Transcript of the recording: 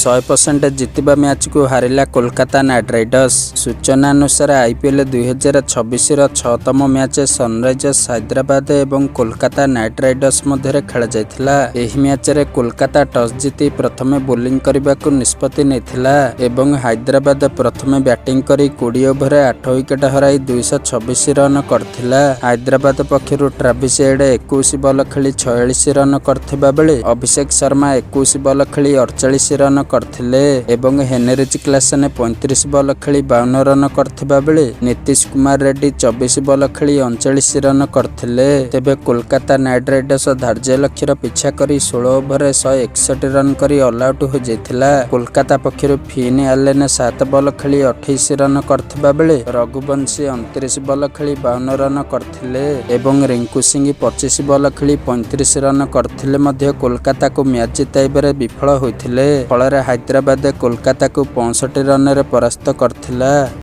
100% ଜିତିବା ମ୍ୟାଚକୁ ହାରିଲା କୋଲକାତା ନାଇଟ୍ ରାଇଡର୍ସ। ସୂଚନା ଅନୁସାରେ, ଆଇପିଏଲ୍ 2026ର ଛଅତମ ମ୍ୟାଚ୍ ସନରାଇଜର୍ସ ହାଇଦ୍ରାବାଦ ଏବଂ କୋଲକାତା ନାଇଟ୍ ରାଇଡର୍ସ ମଧ୍ୟରେ ଖେଳାଯାଇଥିଲା। ଏହି ମ୍ୟାଚରେ କୋଲକାତା ଟସ୍ ଜିତି ପ୍ରଥମେ ବୋଲିଂ କରିବାକୁ ନିଷ୍ପତ୍ତି ନେଇଥିଲା ଏବଂ ହାଇଦ୍ରାବାଦ ପ୍ରଥମେ ବ୍ୟାଟିଂ କରି 20 ଓଭରରେ 8 ୱିକେଟ୍ ହରାଇ 226 ରନ୍ କରିଥିଲା। ହାଇଦ୍ରାବାଦ ପକ୍ଷରୁ ଟ୍ରାଭିସ୍ ହେଡ୍ 21 ବଲ ଖେଳି 46 ରନ୍ କରିଥିବା ବେଳେ ଅଭିଷେକ ଶର୍ମା 21 ବଲ ଖେଳି 48 ରନ୍ କରିଥିଲେ ଏବଂ ହେନରିଚ୍ କ୍ଲାସେନ୍ 35 ବଲ ଖେଳି 52 ରନ୍ କରିଥିବା ବେଳେ ନୀତିଶ କୁମାର ରେଡ୍ଡି 24 ବଲ ଖେଳି 39 ରନ୍ କରିଥିଲେ। ତେବେ କୋଲକାତା ନାଇଟ୍ ରାଇଡର୍ସ ଧାର୍ଯ୍ୟ ଲକ୍ଷ୍ୟର ପିଛା କରି 16 ଓଭରରେ 161 ରନ୍ କରି ଅଲ୍ ଆଉଟ୍ ହୋଇଯାଇଥିଲା। କୋଲକାତା ପକ୍ଷରୁ ଫିନ୍ ଆଲେନ୍ 7 ବଲ ଖେଳି 28 ରନ୍ କରିଥିବା ବେଳେ ରଘୁବଂଶୀ 29 ବଲ ଖେଳି 52 ରନ୍ କରିଥିଲେ ଏବଂ ରିଙ୍କୁ ସିଂ 25 ବଲ ଖେଳି 35 ରନ୍ କରିଥିଲେ ମଧ୍ୟ କୋଲକାତାକୁ ମ୍ୟାଚ୍ ଜିତାଇବାରେ ବିଫଳ ହୋଇଥିଲେ। ଫଳରେ ହାଇଦ୍ରାବାଦ କୋଲକାତାକୁ 65 ରନରେ ପରାସ୍ତ କରିଥିଲା।